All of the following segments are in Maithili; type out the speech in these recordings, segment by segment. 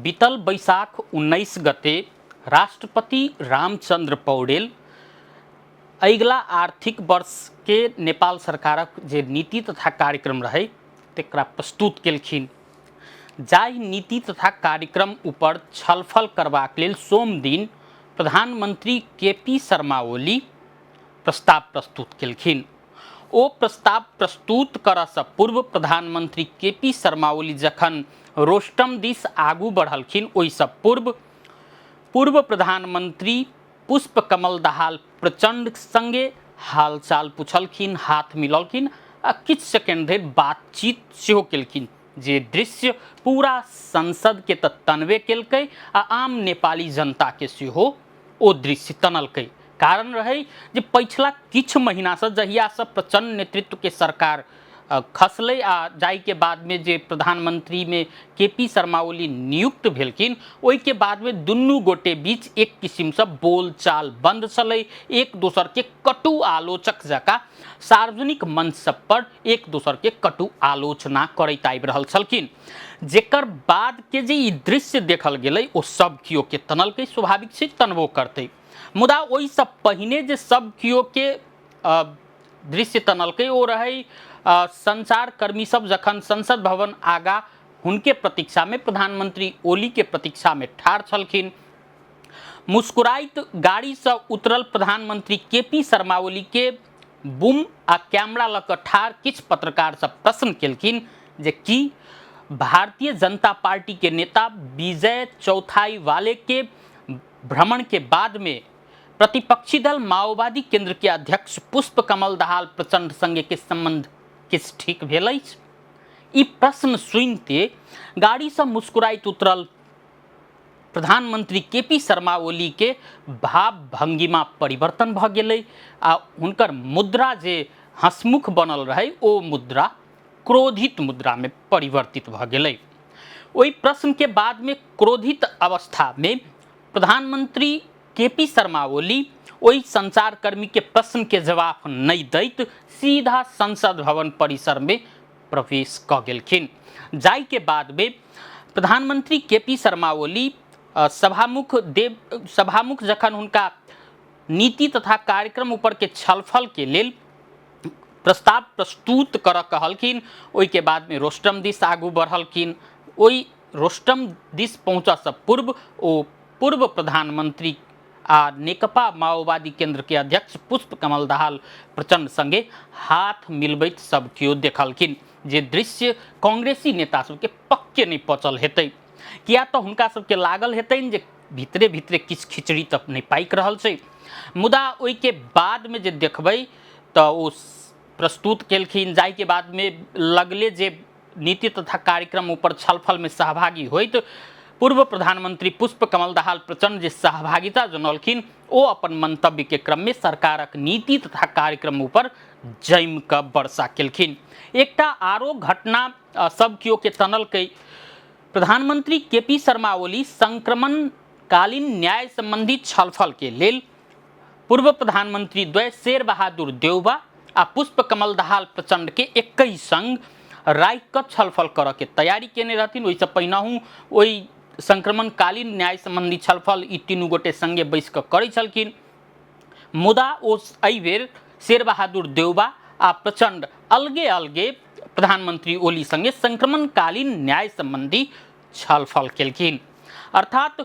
बीतल बैसाख 19 गते राष्ट्रपति रामचंद्र पौडेल अगिला आर्थिक वर्ष के नेपाल सरकारक जे नीति तथा कार्यक्रम रहै तकरा प्रस्तुत केलखिन। जाहि नीति तथा कार्यक्रम ऊपर छलफल करबाक लेल सोमदिन प्रधानमंत्री के पी शर्मा ओली प्रस्ताव प्रस्तुत केलखिन। ओ प्रस्ताव प्रस्तुत करऽसँ पूर्व प्रधानमंत्री के पी शर्मा ओली जखन रोस्टम दिस आगू बढ़लखिन, ओहिसँ पूर्व पूर्व प्रधानमंत्री पुष्प कमल दाहाल प्रचंड संगे हालचाल पुछलखिन, हाथ मिलौलखिन आ किछु सेकेंड धरि बातचीत सेहो केलखिन, जे दृश्य पूरा संसद के तऽ तनबे केलकै आ आम नेपाली जनता के सेहो ओ दृश्य तनलकै। कारण रहै जे पछिला किछु महीनासँ जहियासँ प्रचंड नेतृत्व के सरकार खसलै आ जाहिके बादमे जे प्रधानमंत्रीमे के पी शर्मा ओली नियुक्त भेलखिन, ओहिके बादमे दुनू गोटे बीच एक किसिमसँ बोलचाल बंद छलै। एक दोसरके कटु आलोचक जकाँ सार्वजनिक मंच सब पर एक दोसरके कटु आलोचना करैत आबि रहल छलखिन, जेकर बाद के जे ई दृश्य देखल गेलै ओ सब केओ के तनलकै। स्वाभाविक छै, तनबो करतै। मुदा ओहिसँ पहिने जे सब केओ के दृश्य तनलकै ओ रहै संचारकर्मी सब जखन संसद भवन आगा हुनके प्रतीक्षा में प्रधानमंत्री ओली के प्रतीक्षा में ठाढ़ छलखिन। मुस्कुराइत गाड़ी से उतरल प्रधानमंत्री के पी शर्मा ओली के बूम आ कैमरा लऽ कऽ ठाढ़ किछु पत्रकार सब प्रश्न केलखिन जे की भारतीय जनता पार्टी के नेता विजय चौथाई वाले के भ्रमण के बाद में प्रतिपक्षी दल माओवादी केंद्र के अध्यक्ष पुष्प कमल दाहाल प्रचंड संगे के संबंध किछु ठीक भेल अछि? ई प्रश्न सुनते गाड़ीसँ मुस्कुराइत उतरल प्रधानमंत्री के पी शर्मा ओली के भाव भंगिमा परिवर्तन भऽ गेलै आ हुनकर मुद्रा जे हंसमुख बनल रहै ओ मुद्रा क्रोधित मुद्रा में परिवर्तित भऽ गेलै। ओहि प्रश्न के बाद में क्रोधित अवस्था में प्रधानमंत्री के पी शर्मा ओली ओहि संचारकर्मी के प्रश्न के जवाब नहीं दैत सीधा संसद भवन परिसर में प्रवेश कऽ गेलखिन। जाहि के बाद में प्रधानमंत्री के पी शर्मा ओली सभामुख देव सभामुख जखन हुनका नीति तथा कार्यक्रम ऊपर के छलफल के लेल प्रस्ताव प्रस्तुत करऽ कहलखिन, ओहिके बादमे रोस्टम दिस आगू बढ़लखिन। ओहि रोस्टम दिस पहुँचऽसँ पूर्व ओ पूर्व प्रधानमंत्री आ नेकपा माओवादी केंद्र के अध्यक्ष पुष्प कमल दाहाल प्रचंड संगे हाथ मिलबैत सब केओ देखलखिन, जे दृश्य कांग्रेसी नेता सबके पक्के नहीं पचल हेतै। किया तऽ हुनका सबके लागल हेतनि जे भीतरे भीतरे किछु खिचड़ी तऽ नहि पाकि रहल छै। मुदा ओहिके बादमे जे देखबै तऽ ओ प्रस्तुत केलखिन, जाहिके बादमे लगले जे नीति तथा कार्यक्रम ऊपर छलफलमे सहभागी होइत पूर्व प्रधानमंत्री पुष्प कमल दाहाल प्रचंड जे सहभागिता जनौलखिन ओ अपन मंतव्य के क्रम में सरकारक नीति तथा कार्यक्रम ऊपर जमि कऽ वर्षा केलखिन। एकटा आरो घटना सब केओ के तनलकै। प्रधानमंत्री के पी शर्मा ओली संक्रमणकालीन न्याय संबंधी छलफल के लेल पूर्व प्रधानमंत्री द्वय शेर बहादुर देउबा आ पुष्प कमल दाहाल प्रचंड के एकहि संग राखि कऽ छलफल करऽ के तैयारी केने रहथिन। ओहिसँ पहिनहु ओहि संक्रमणकालीन न्याय संबंधी छलफल ई तीनू गोटे संगे बैस कऽ करै छलखिन। मुदा ओ एहि बेर शेर बहादुर देउबा आ प्रचंड अलगे अलगे प्रधानमंत्री ओली संगे संक्रमणकालीन न्याय संबंधी छलफल केलखिन। अर्थात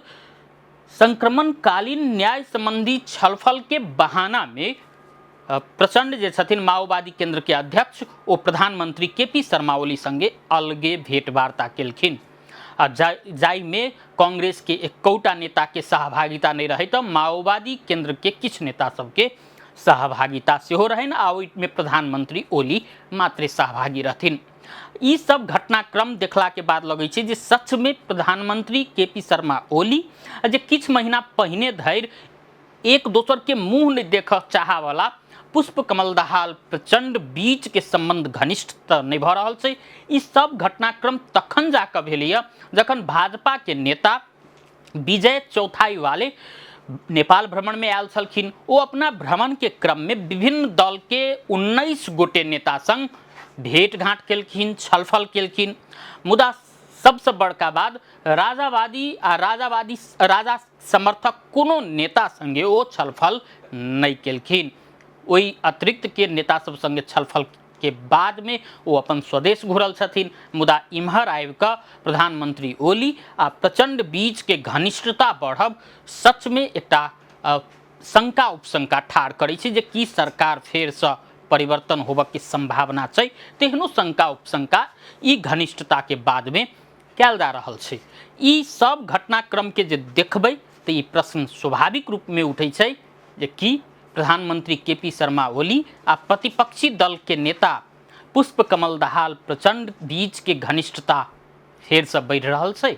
संक्रमणकालीन न्याय संबंधी छलफल के बहाना में प्रचंड जे छथिन माओवादी केंद्र के अध्यक्ष ओ प्रधानमंत्री के पी शर्मा ओली संगे अलगे भेंटवार्ता केलखिन आ जाहिमे कांग्रेस के एकौटा नेता के सहभागिता नहीं रहे तऽ माओवादी केंद्र के किछु नेता सबके सहभागिता सेहो रहनि आ ओहिमे प्रधानमंत्री ओली मात्रे सहभागी रहथिन। ई सब घटनाक्रम देखला के बाद लगै छै जे सच में प्रधानमंत्री के पी शर्मा ओली जे किछु महीना पहिने धरि एक दोसर के मुंह नहीं देख चाहवला पुष्प कमल दाहाल प्रचंड बीच के संबंध घनिष्ठ तऽ नहीं भऽ रहल छै। ई सब घटनाक्रम तखन जाकऽ भेलैए जखन भाजपा के नेता विजय चौथाई वाले नेपाल भ्रमण में आयल छलखिन। ओ अपना भ्रमण के क्रम में विभिन्न दल के 19 गोटे नेता संग भेंट घाट केलखिन, छलफल केलखिन। मुदा सबसँ बड़का बात, राजावादी आ राजावादी राजा समर्थक कोनो नेता संगे ओ छलफल नहि केलखिन। ओहि अतिरिक्त के नेता सब संगे छलफल के बाद में ओ अपन स्वदेश घुरल छथिन। मुदा इम्हर आबि कऽ प्रधानमंत्री ओली आ प्रचंड बीच के घनिष्ठता बढ़ब सच में एकटा शंका उपशंका ठाढ़ करै छै जे की सरकार फेरसँ परिवर्तन होबऽके सम्भावना छै। तेहनो शंका उपशंका ई घनिष्ठताके बादमे कयल जा रहल छै। ई सब घटनाक्रमके जे देखबै तऽ ई प्रश्न स्वाभाविक रूपमे उठै छै जे की प्रधानमंत्री के पी शर्मा ओली आ प्रतिपक्षी दलके नेता पुष्प कमल दाहाल प्रचंड बीचके घनिष्ठता फेरसँ बढ़ि रहल छै।